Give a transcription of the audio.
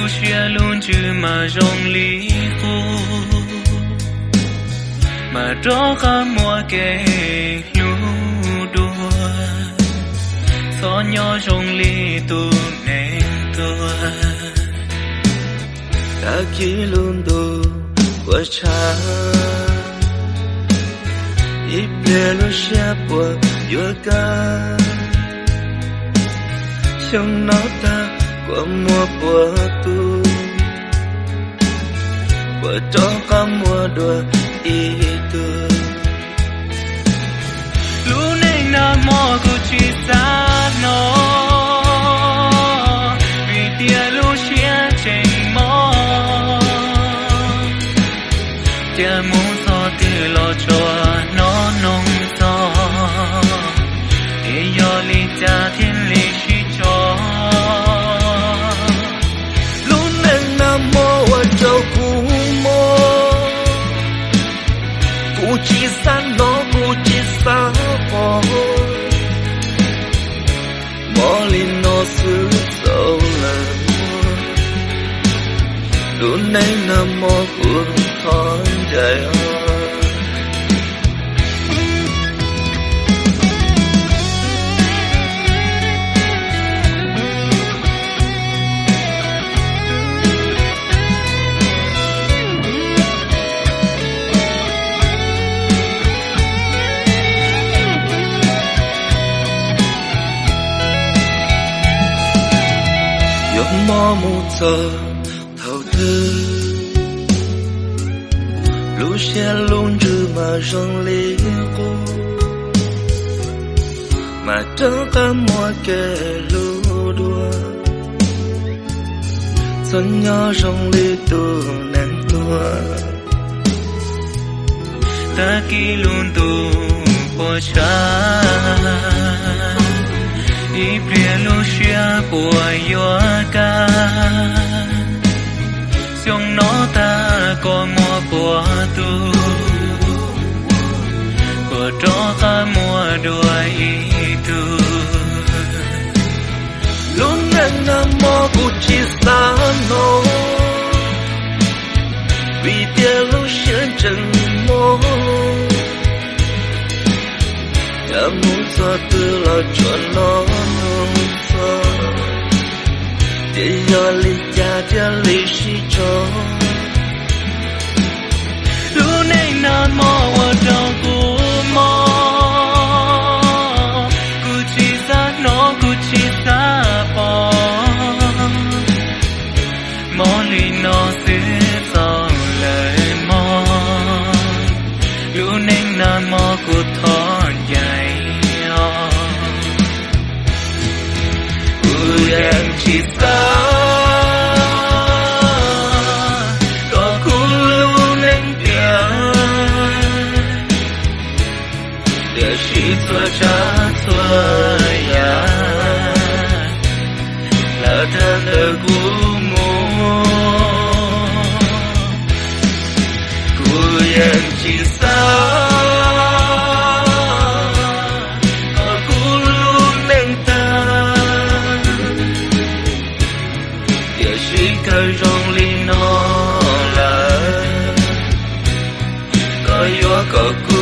Siab lub ntsws mas zoo li qub, mas rov qab muaj kev hlub dua, txhob nyob zoo li tus neeg tuag. Tag kis lub ntuj puas tshaj, ib pliag lub siab puas yuav kaj. Xyoo no tag kuas muaj puas tug, puas rov qab muaj dua ib tug. Lub neej nag hmo kuv tsis xav hnov, vim tias lub siab tseem mob. Cia mus txog twg los tsuas hnov noog txog, es yog li cas thiaj li sib tso. Lub neej nag hmo ua rau kuv mob, kuv tsis xav hnov kuv tsis xav pom, mob li no xwb txaus lawm. Lub neej nag hmo kuv thov ncaim os. Yuav mob mus txog thaum twg, lub siab lub ntsws mas zoo li qub, mas rov qab muaj kev hlub dua, txhob nyob zoo li tus neeg tuag. Tag kis lub ntuj puas tshaj, ib pliag lub siab puas yuav kaj. Xyoo no tag kuas muaj puas tug, kuas rov qab muaj dua ib tug. Lub neej nag hmo kuv tsis xav hnov, vim tias lub siab tseem mob. Yuav mus txog twg los tsuas hnov noog txog, ces yog li cas thiaj li sib tso. Lub neej nag hmo ua rau kuv mob, kuv tsis xav hnov kuv tsis xav pom, mob li no xwb txaus lawm mog. Lub neej nag hmo kuv thov ncaim os, kuv yeej tsis xav kom kuv lub neej tiag, tiam sis txhua tsav txhua yam lawv tag ntawm kuv mus. Kuv yeej tsis xav kom kuv lub neej tag, tiam sis kawg zoo li no lawm, koj yuav kom kuv